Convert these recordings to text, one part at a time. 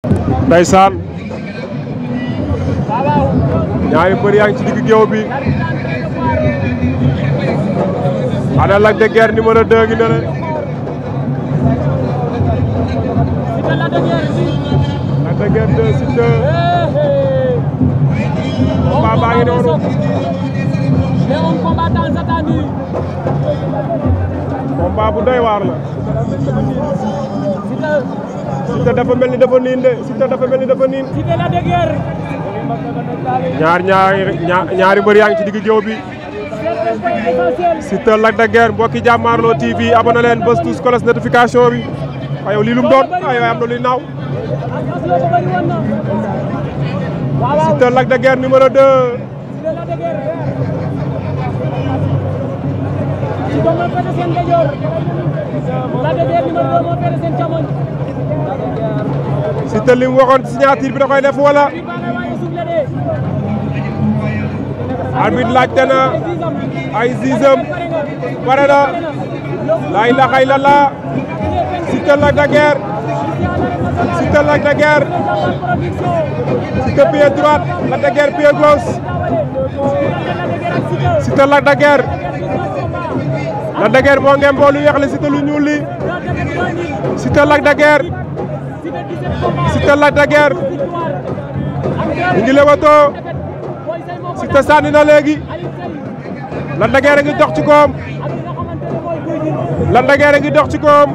ndeysaan ñaari mbër yaa ngi ci digg géew bi ana Lac de Guiers numéro 2 ngi ne le Lac de Guiers 2 Siteu combat baa ngi noonu combat bu doy waar la Siteu dafa mel ni dafa niin de Siteu dafa mel ni dafa niin ñaari mbër yaa ngi ci digg géew bi Siteu Lac de Guiers mbokki Jàmmaarloo TV abonné leen bës tous cloche notification bi waaye lii lu mu doon waaye am na luy naaw Siteu Lac de Guiers numéro 2 Siteu li mu waxoon signature bi da koy def wala arbitre laajte na ay zizam pare na la ilaha illallah Siteu Lac de Guiers Siteu Lac de Guiers Siteu pied droite Lac de Guiers pied gauche Siteu Lac de Guiers Lac de Guiers moo ngem boolu weex li Siteu lu ñuul li Siteu Lac de Guiers Siteu Lac de Guiers ñu ngi leewatoo Siteu sànni na léegi Lac de Guiers a ngi dox ci koom Lac de Guiers a ngi dox ci koom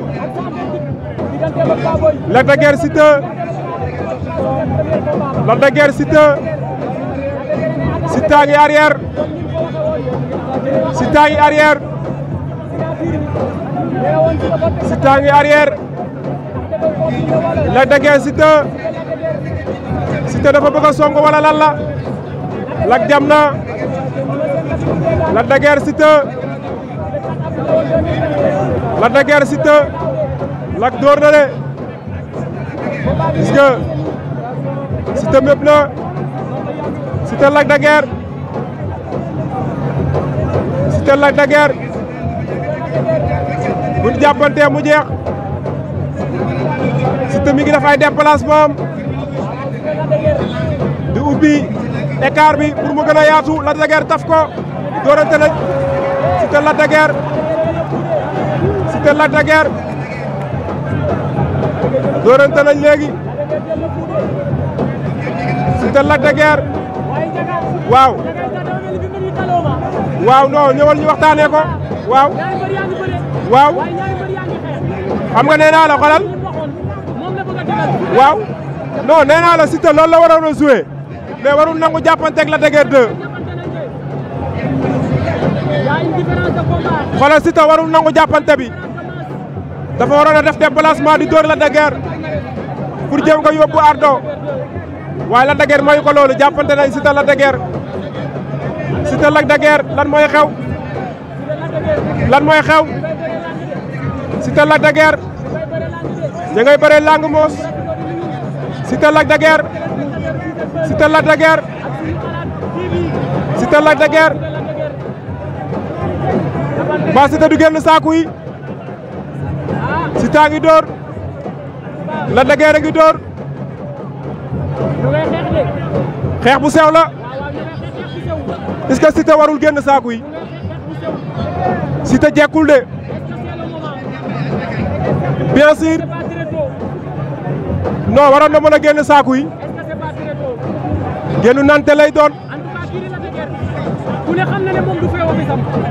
Lac de Guiers Siteu Lac de Guiers Siteu Siteu a ngi arrière Siteu a ngi arrière Siteu a ngi arrière Lac de Guiers Siteu Siteu dafa bëgg a song wala lan la Lac jam na Lac de Guiers Siteu Lac de Guiers Siteu Lac door na de gis nga Siteu mépp na Siteu Lac de Guiers Siteu Lac de Guiers bu ñu jàppantee mu jeex Siteu mi ngi def ay déplacement di ubbi écart bi pour mu gën a yaatu Lac de Guiers taf ko doorante nañ Siteu Lac de Guiers Siteu Lac de Guiers doorante nañ léegi Siteu Lac de Guiers waaw waaw non ñëwal ñu waxtaanee ko waaw waaw xam nga nee naa la xolal waaw non nee naa la Siteu loolu la waroon a joué mais warul nangu jàppanteeg Lac de Guiers 2 xoolal Siteu warul nangu jàppante bi dafa waroon a def déplacement di dóor Lac de Guiers pour jéem ko yóbbu ardo waaye Lac de Guiers mayu ko loolu jàppante nañ Siteu Lac de Guiers Siteu Lac de Guiers lan mooy xew lan mooy xew Siteu Lac de Guiers ña ngay bëree lang moos Siteu Lac de Guiers Siteu Lac de Guiers Siteu Lac de Guiers mbaa Siteu du génn saaku yi Siteu a ngi door Lac de Guiers a ngi door xeex bu sew la est-ce que Siteu warul génn saaku yi Siteu jekkul de bien sûr non waroon na mën a génn saaku yi génnu nante lay doon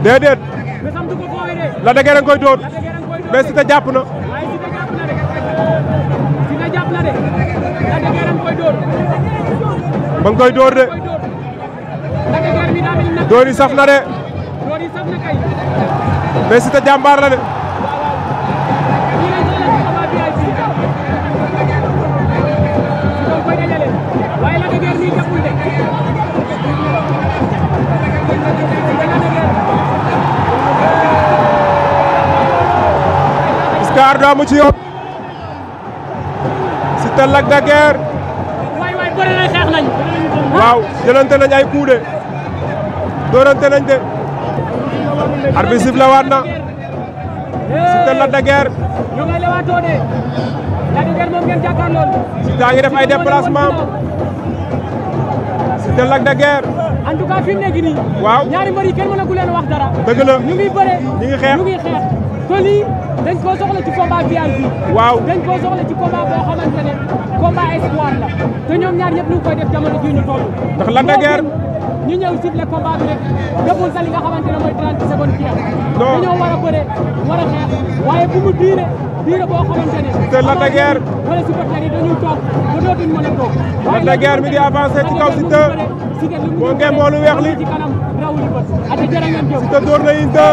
déedéet Lac de Guiers a ngi koy dóor mais Siteu jàpp na ba nga koy dóor de dóor yi saf na de mais Siteu jàmbaar la de Scar do amu ci yoon Siteu Lac de Guiers waaw jëlante nañ ay coup de doorante nañ de arbitre sifflé waat na Siteu Lac de Guiers Lac de Guiers moom ngeen jàkkaarlool. Siteu a ngi def ay déplacement. Siteu Lac de Guiers. en tout cas fi mu nekk nii. waaw ñaari mbër yi kenn mënagu leen wax dara. dëgg la ñu ngi bëre. ñu ngi xeex ñu ngi xeex. te lii dañ koo soxla ci combat VIP. waaw dañ koo soxla ci combat boo xamante ne combat espoir la. te ñoom ñaar ñëpp ñu ngi koy def jamono jii ñu toll. ndax Lac de Guiers. ñu ñëw siffler combat bi rek deful sa li nga xamante ne mooy 30 secondes jeex. non dañoo war a bëre war a xeex waaye bu mu diire boo xamante ne. te Lac de Guiers. wala supporters yi dañuy toog ba dootuñ mën a toog. Lac de Guiers mi ngi avancé ci kaw Siteu. boo ngeen moo lu weex li. ci kanam rawuli bët. ati jërë ngeen jëf. Siteu door na inte.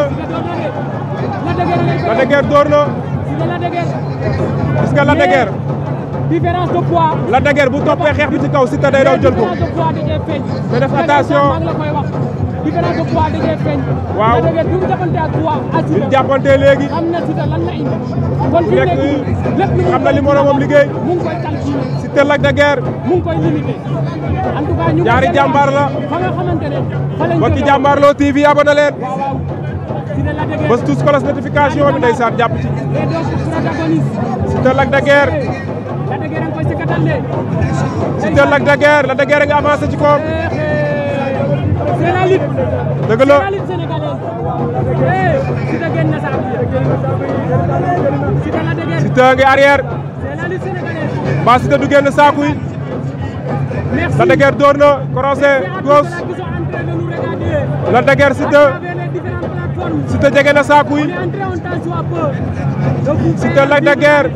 Lac de Guiers door na. Lac de Guiers. gis nga Lac de Guiers. différence de poids. Lac de Guiers bu toppee xeex bi ci kaw Siteu day daw jël ko. différence de poids da cee feeñ. mais def attention. maa ngi la koy wax. différence de poids da cee feeñ. waaw Lac de Guiers bi mu jàppante ak poids assuré. bi jàppante léegi. xam na Siteu lan la indi. kon fi mu nekk lépp lu xam na li moroomam liggéey. mu ngi koy calculé. Siteu Lac de Guiers. mu ngi koy limité. en tout cas ñu ñaari jàmbaar la. fa nga xamante ne fa lañ mbokki Jàmbaarloo TV abonné leen. waaw waaw. Siteu Lac de Guiers. bës tous cloche notification bi ndeysaan jàpp ci. les deux protagonistes. Siteu Lac de Guiers. Lac de Guiers a ngi koy sëkkatal de. Siteu Lac de Guiers. Lac de Guiers a ngi avancé ci koom. c'est la lutte. dëgg la. c'est la lutte sénégalaise. Siteu génn na saako. Siteu Lac de Guiers. Siteu a ngi arrière. c'est la lutte sénégalaise. ba Siteu du génn saaku yi. merci. Lac de Guiers door na croisé gauche. Lac de Guiers Siteu. Siteu jege na saaku yi. Siteu Lac de Guiers.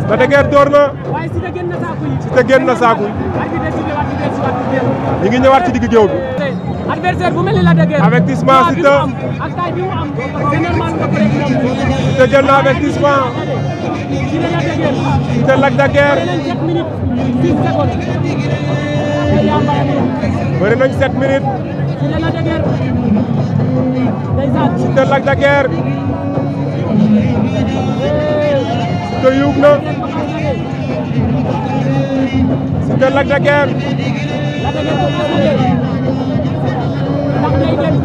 Lac de Guiers door na. Siteu génn na saaku yi. ñu ngi ñëwaat ci digg géew bi. adversaire bu mel ni Lac de Guiers. avertissement Siteu. ak taay bi mu am c'est normal nga bëre ak moom. Siteu jël na avertissement. Siteu Lac de Guiers. bëri nañ 7 minutes. Siteu Lac de Guiers. Siteu yuub na. Siteu Lac de Guiers.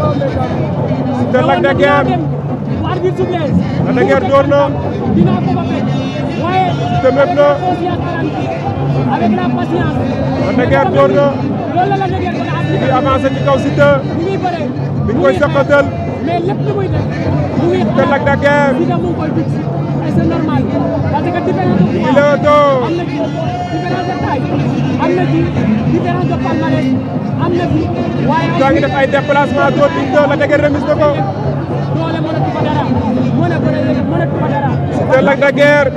Siteu Lac de Guiers. Lac de Guiers door na. Siteu mépp na. avec la patience. Lac de Guiers door na. loolu la Lac de Guiers mën a am. mi ngi avancé ci kaw Siteu. mu ngi bëre. mi ngi koy sëqatal. mais lépp lu muy def. mu ngi Siteu Lac de Guiers. Siteu mu ngi koy dugg et c'est normal parce que différence de mi ngi poids leewtoo. am na ci différence de taille am na ci différence de palmarès am na fi. waaye daa ngi def ay déplacement door Siteu Lac de Guiers remise na ko. doole mënatu ko dara mënatu ko dara. Siteu Lac de Guiers.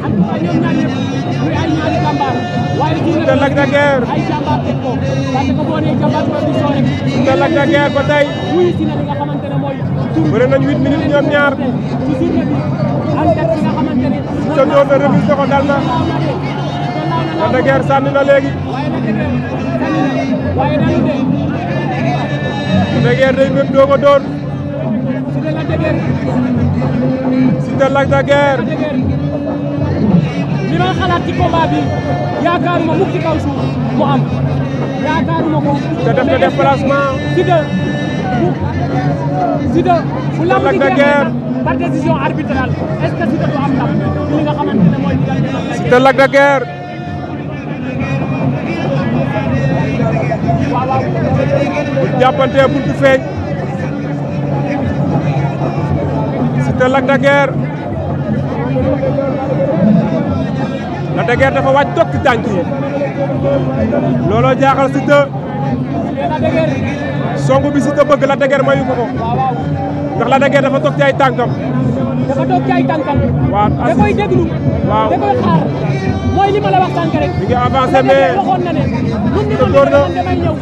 en tout cas ñoom ñaar ñëpp muy ay ñaari jàmbaar. waaye Siteu Lac de Guiers. ay jàmbaar teg ko parce que boo nee jàmbaar production rek. Siteu Lac de Guiers ba tey. wuyu si na li nga xamante ne mooy. bëri nañ 8 minutes ñoom ñaar. ci journée bi en tête bi nga xamante ne. Siteu door na remise na ko dal na. Lac de Guiers sànni na léegi. waaye dalu de. Lac de Guiers day mépp doog a door. Siteu Lac de Guiers. Siteu Lac de Guiers. li ma xalaat ci combat bi yaakaaruma mukk ci kaw suuf mu am yaakaaruma ko. te def na déplacement. Siteu bu lamb Lac di de Guiers. par décision arbitrale est-ce que Siteu du am ndam ci li nga xamante ne mooy diggante Lac de Guiers. Siteu Lac de Guiers. waaw waaw. bu jàppante buntu feeñ. Siteu Lac de Guiers. Lac de Guiers dafa wàcc toog ci tànk yi. looloo jaaxal Siteu. Lac de Guiers. songu bi Siteu bëgg Lac de Guiers mayu ko ko. waaw waaw. ndax Lac de Guiers dafa toog ci ay tànkam. dafa toog ci ay tànkam. waaw da koy déglu. waaw da koy xaar mooy li ma la wax sànq rek. mi ngi avancé mais. waxoon na ne. Siteu door na. man damay ñëw.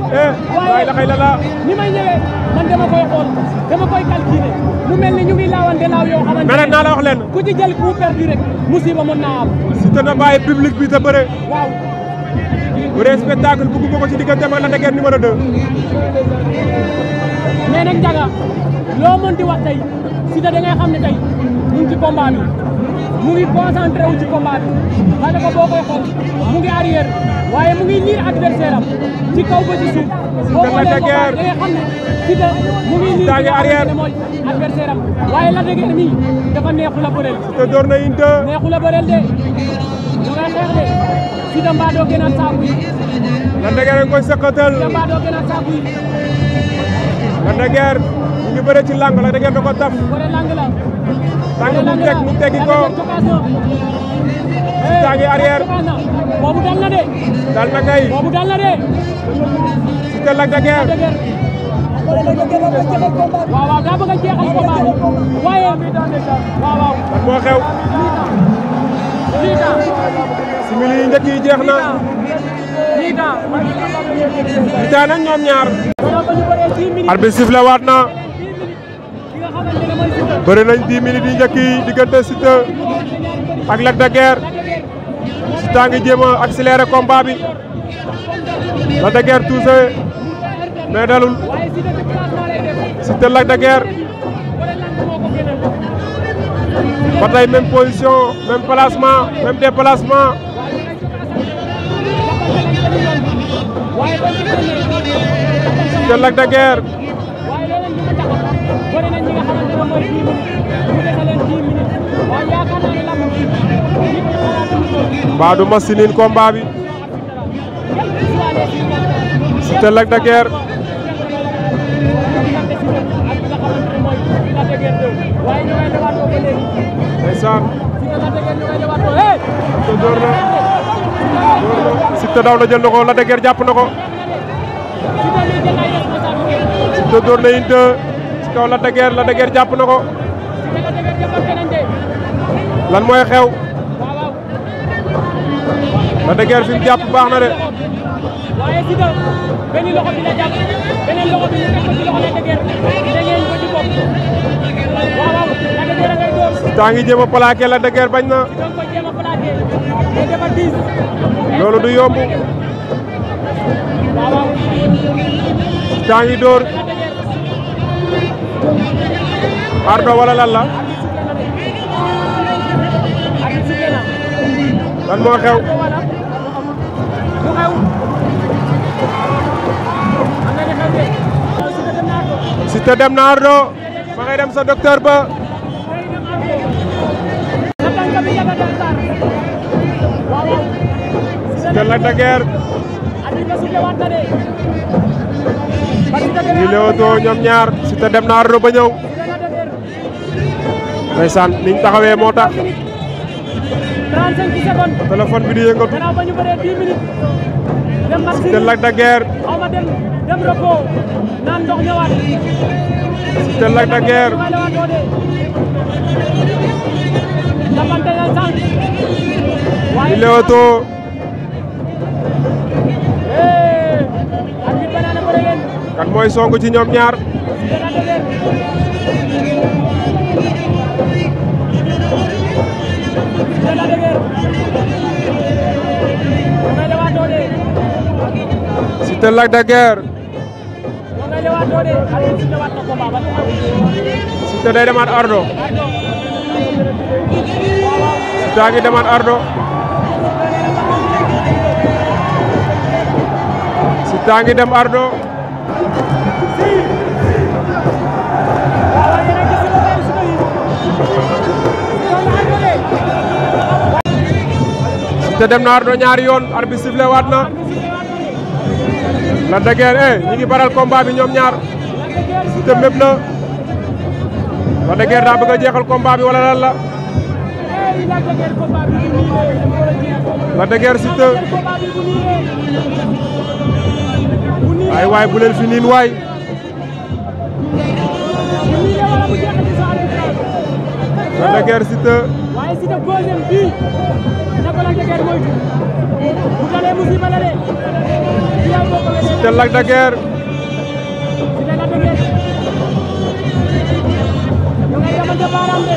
waaye la xëy na la. ni may ñëwee man dama koy xool dama koy calculer mu mel ni ñu ngi laawante laaw yoo xamante mais nag naa la wax leen. ku ci jël coup perdu rek musiba mën naa am. Siteu na bàyyi public bi te bëre. waaw. bu dee spectacle bëgg nga ko ci digganteem ak Lac de Guiers numéro 2. mais nag Ndiaga loo mën di wax tey Siteu da ngay xam ne tey mu ngi ci combat bi mu ngi concentré wu ci combat bi parce que boo koy xool mu ngi arrière waaye mu ngi niir adversaire am ci kaw ba ci suuf boo xoolee ko da nga xam ne Siteu mu ngi niir arrière mooy adversaire am waaye Lac de Guiers nii dafa neexul a bëreel Siteu door na inte neexul a bëreel de ñu ngay xeex de Siteu mbaa doo gënal saaku yi Lac de Guiers koy sëkkatal Siteu mbaa doo gënal saaku yi Lac de Guiers ñu ngi bëre ci lang Lac de Guiers da ko taf bëre lang la tàng bu teg mu teggi ko Siteu ngi arrière boobu dal na de dal na kay boobu dal na de Siteu Lac de Guiers waaw waaw daa bëgg a jeexal combat waaye waaw waaw lan moo xew simili yi njëkk yi jeex na Siteu nag ñoom ñaar arbitre sifflé waat na bëri nañ 10 minutes yi njëkk yi diggante Siteu ak Lac de Guiers Siteu ngi jéem a accéléré combat bi Lac de Guiers touché mais dalul Siteu Lac de Guiers ba tey même position même placement même déplacement Siteu Lac de Guiers mbaa du machine combat bi Siteu Lac de Guiers ndeysaan Siteu door na Siteu daw na jël na ko Lac de Guiers jàpp na ko Siteu door na inte ci kaw Lac de Guiers jàpp na ko lan mooy xew Lac de Guiers fi mu jàpp baax na de waaye Siteu benn loxo bi la jàpp beneen loxo bi ñu teg ko ci loxo Lac de Guiers da ngeen ko ci bopp waaw waaw Lac de Guiers ngay door Siteu ngi jéem a plaqué Lac de Guiers bañ na Siteu ko jéem a plaqué mais dafa diis loolu du yomb waaw waaw Siteu ngi door ardo wala lan la lan moo xew Siteu dem na ardo ma ngay dem sa docteur ba Siteu Lac de Guiers ñu leewtoo ñoom ñaar Siteu dem na ardo ba ñëw ndeysaan niñ taxawee moo tax 35 secondes téléphone bi di yëngatu gannaaw ba ñu bëree 10 minutes dem match Siteu Lac de Guiers xaw ma dem repos naan ndox ñëwaat Siteu Lac de Guiers jàppante na sànq ñu leewtoo arbitre ba naan bëre leen kan mooy songu ci ñoom ñaar Siteu Lac de Guiers Siteu day demaat ardo Siteu a ngi demaat ardo Siteu a ngi dem ardo Siteu dem na ardo ñaari yoon arbitre sifflé waat na Lac de Guiers ñi ngi baral combat bi ñoom ñaar Siteu mépp na Lac de Guiers daa bëgg a jeexal combat bi wala lan la Lac de Guiers Siteu waay waay bu leen fi niin waay Lac de Guiers Siteu waaye Siteu deuxième bii na ko Lac de Guiers moytu bu dalee musiba la de Siteu Lac de Guiers Siteu Lac de Guiers ñu ngay jamante baaraam de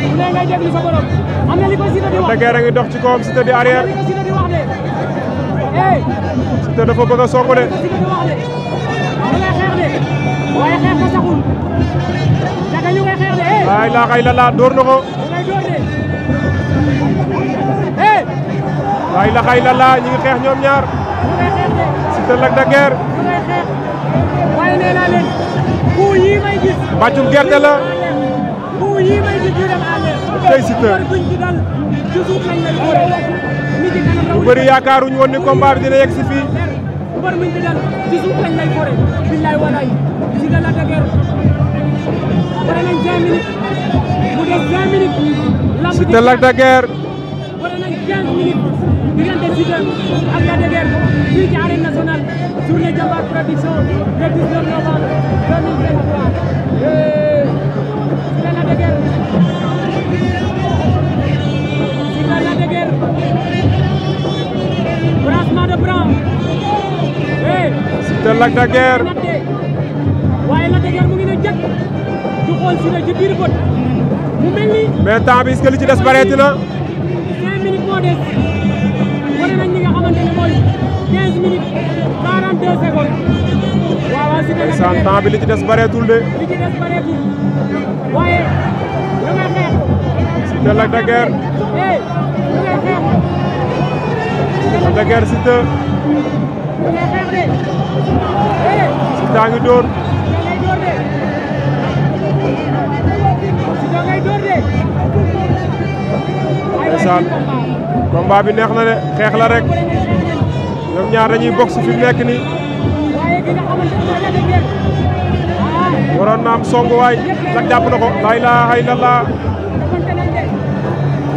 mu ne ngay déglu sa borom am na li ko Siteu di wax Lac de Guiers a ngi dox ci kawam Siteu di arrière li ko Siteu di wax de Siteu dafa bëgg a songu de Siteu di wax de ñu ngay xeex de waaye xeex ko saxul daga ñu ngay xeex de waay laa xay la laa door na ko ñu ngay door de la ilaha illallah ñi ngi xeex ñoom ñaar Siteu Lac de Guiers waaye nee naa leen ku yi may gis mbàccum gerte la ku yi may gis ñu dem àll tey Siteu buñ ci dal ci suuf lañ lay boole mi ci kanam bu bëri yaakaaruñu woon ni combat bi dina yegg si fii mbër mi ci dal ci suuf lañ lay boole billaay walaay Siteu Lac de Guiers pare nañ 5 minutes mu des 20 minutes Siteu Lac de Guiers pare nañ 15 minutes diggante Siteu ak Lac de Guiers fii ci arène nationale journée Jambar Production le 19 novembre 2023 Siteu Lac de Guiers Siteu Lac de Guiers brassement de bras Siteu Lac de Guiers waaye Lac de Guiers mu ngi ne jëkk du xool Siteu ci biir bët mu mel ni mais temps bi est-ce que li ci des bareeti na 5 minutes moo des wane nañ li nga xamante ne mooy 15 minutes 42 secondes waaw waaw Siteu Lac de ndeysaan Guiers temps bi li ci des bareetul de li ci des bareetul waaye da ngay xeex Siteu Lac de Guiers da ngay xeex Lac de Guiers Siteu da ngay xeex de Siteu a ngi dóor da ngay door de Siteu ngay door de ndeysaan combat bi neex na de xeex la rek ñoom ñaar dañuy box fi mu nekk nii waaye ki nga xamante ne Lac de Guiers waroon na am song waay Lac jàpp na ko la ilaha illallah defante nañ de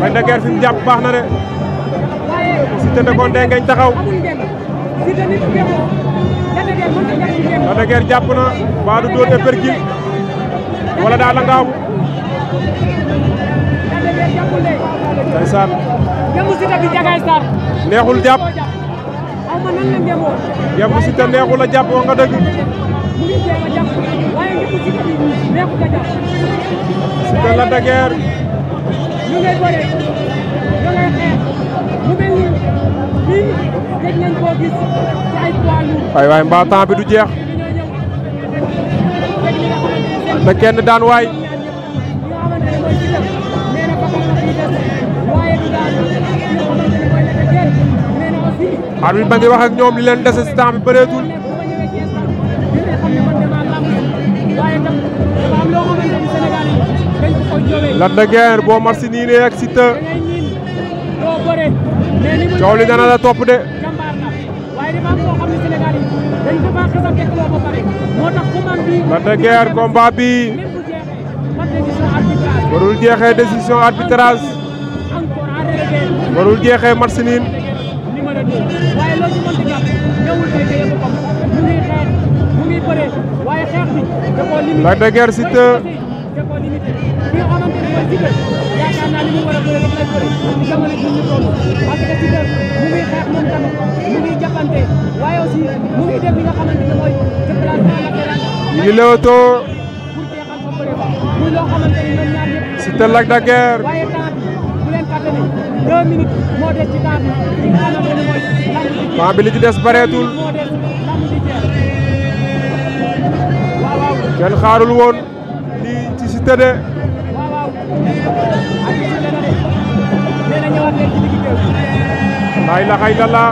Lac de Guiers fi mu jàpp baax na de waaye Siteu da ko ndengeñ taxaw amul ngeen Siteu nit ngeen Lac de Guiers mënta jàpp ci ngeen Lac de Guiers jàpp na ba du dóor épercule wala daal la ngaabu Lac de Guiers jàppul de ndeysaan ngemu Siteu bi jagaay sar neexul jàpp aw ma nan la ngemoo yem Siteu neexul a jàpp wax nga dëgg mu ngi jéem a jàpp waaye ngemu Siteu bi neexul a jàpp Siteu Lac de Guiers ñu ngay bëre ñu ngay xeex mu mel ni lii gëj nañ koo gis ci ay poids lourds waay waay mbaa temps bi du jeex na kenn daan waay arbitre ba ngi wax ak ñoom li leen dese si temps bi bëreetul Lac de Guiers boo marsi nii ne ak Siteu coow li dana la topp de Lac de Guiers combat bi warul jeexee décision arbitrage warul jeexee match nul waaye loolu ci mënti jàpp ñëwul tey tey boppam mu ngi xeex mu ngi bëre waaye xeex bi da koo limité Lac de Guiers Siteu da koo limité bi nga xamante ne mooy Siteu yaakaar naa ni mu war a bëre rek lay bëre ci jamono ji ñu toll parce que Siteu mu ngi xeex moom tamit mu ngi jàppante waaye aussi mu ngi def li nga xamante ne mooy déplacement latéral ñu ngi leewtoo pour jeexal ko bëre ba muy loo xamante ni ñoom ñaar ñëpp Siteu Lac de Guiers waaye temps bi bu leen fàtte ne 2 minutes moo des ci temps bi li nga xamante ne mooy temps bi li ci des bareetul moo des lamb di jeex waaw waaw kenn xaarul woon lii ci Siteu de waaw waaw ak ci dana de nee na ñëwaat leen ci digg géew laa ilaha illallah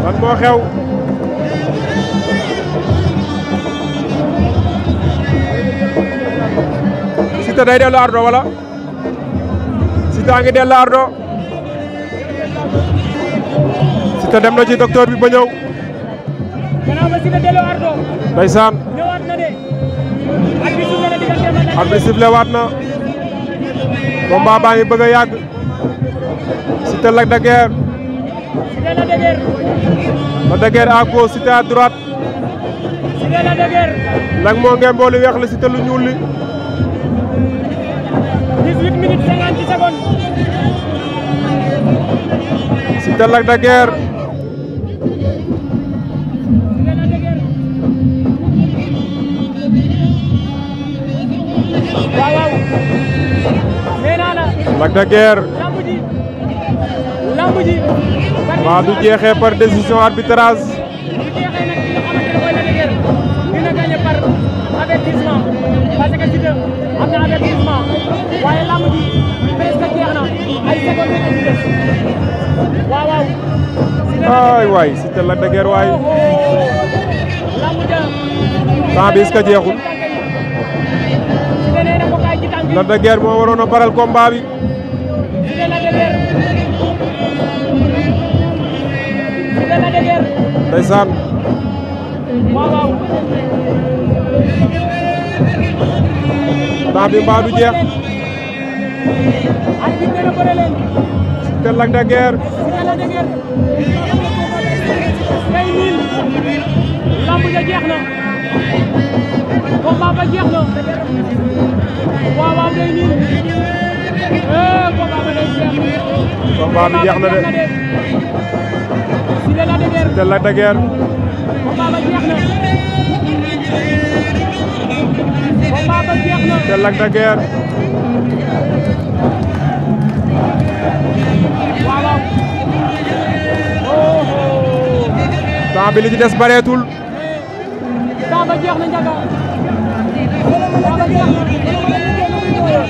lan moo xew Siteu day dellu ardo wala Siteu a ngi dellu ardo Siteu dem na ci docteur bi ba ñëw gannaaw ba Siteu delloo ardo ndeysaan ñëwaat na de ak bi suuf la diggante ma arbitre sifflé waat na combat baa ngi bëgg a yàgg Siteu Lac de Guiers Siteu Lac de Guiers Lac de Guiers à gauche Siteu à droite Siteu Lac de Guiers Lac moo ngeen boolu weex li Siteu lu ñuul li 18 minutes 50 secondes Siteu Lac de Guiers Siteu Lac de Guiers waaw waaw nee naa la Lac de Guiers lamb ji waa du jeexee par décision arbitrage bu jeexee nag ki nga xamante ne mooy Lac de Guiers dina gagné par avertissement parce que Siteu am na avertissement waaye lamb ji presque jeex na ay secondes waaw waaw. ay waay Siteu Lac de Guiers waay. lamb ja. temps bi est-ce que jeexul. Lac de Guiers moo waroon a baral combat bi. Siteu Lac de Guiers. Siteu Lac de Guiers. ndeysaan. waaw waaw. temps bi mbaa du jeex. arbitre na bëre leen. Siteu Lac de Guiers. Siteu Lac de Guiers. day niil. lamb ja jeex na. combat ba jeex na. waaw waaw day niil. combat ba day jeex. combat bi jeex na de. Siteu Lac de Guiers. Siteu Lac de Guiers. combat ba jeex na. combat ba jeex na. Siteu Lac de Guiers. waaw waaw. temps bi li ci des bareetul. temps ba jeex na Ndiaga. temps ba jeex na.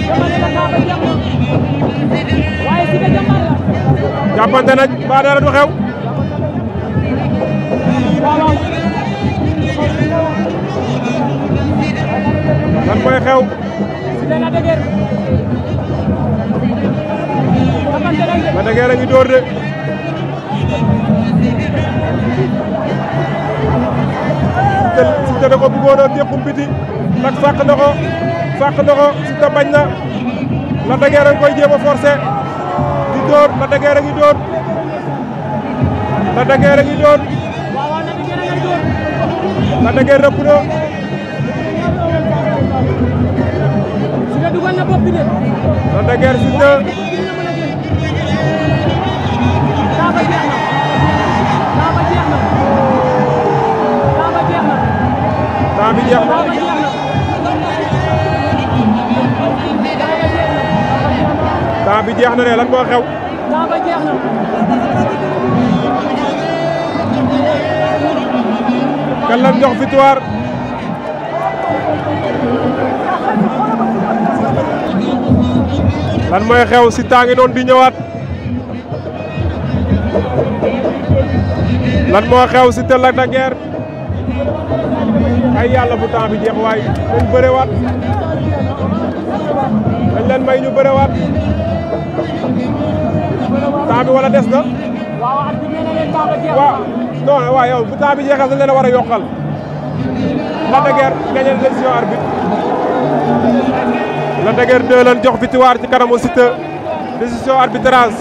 dama ne la temps ba jeex na. waaye Siteu jàmbaar la. jàppante nañ ba dara du xew. waaw waaw. lan mooy xew. Siteu Lac de Guiers. jàppante nañ de. Lac de Guiers a ngi dóor de. Siteu da ko bëggoon a jéqum biti. Lac fàq na ko. Siteu bañ na. Lac de Guiers a ngi koy jéem a forcé. di dóor Lac de Guiers a ngi dóor. Lac de Guiers a ngi dóor. waaw waaw Lac de Guiers a ngay dóor. Lac de Guiers rëpp na. Siteu dugal na bopp bi de. Lac de Guiers Siteu. temps ba jeex na. temps ba jeex na. temps ba jeex na. temps bi jeex na. temps ba jeex na. temps bi jeex na de lan moo xew. temps ba jeex na. kan lañ jox victoire. lan mooy xew Siteu ngi noonu di ñëwaat. lan moo xew Siteu Lac de Guiers. ay yàlla bu temps bi jeex waay dañ bërewaat. dañ leen may ñu bërewaat. temps bi wala des na. waaw arbitre nee na leen temps ba jeex na. waaw non waaw yow bu temps bi jeexal dañ leen a war a yokkal. Lac de Guiers gagné décision arbitre. Lac de Guiers 2 lan jox victoire ci kanamu Siteu décision arbitrage.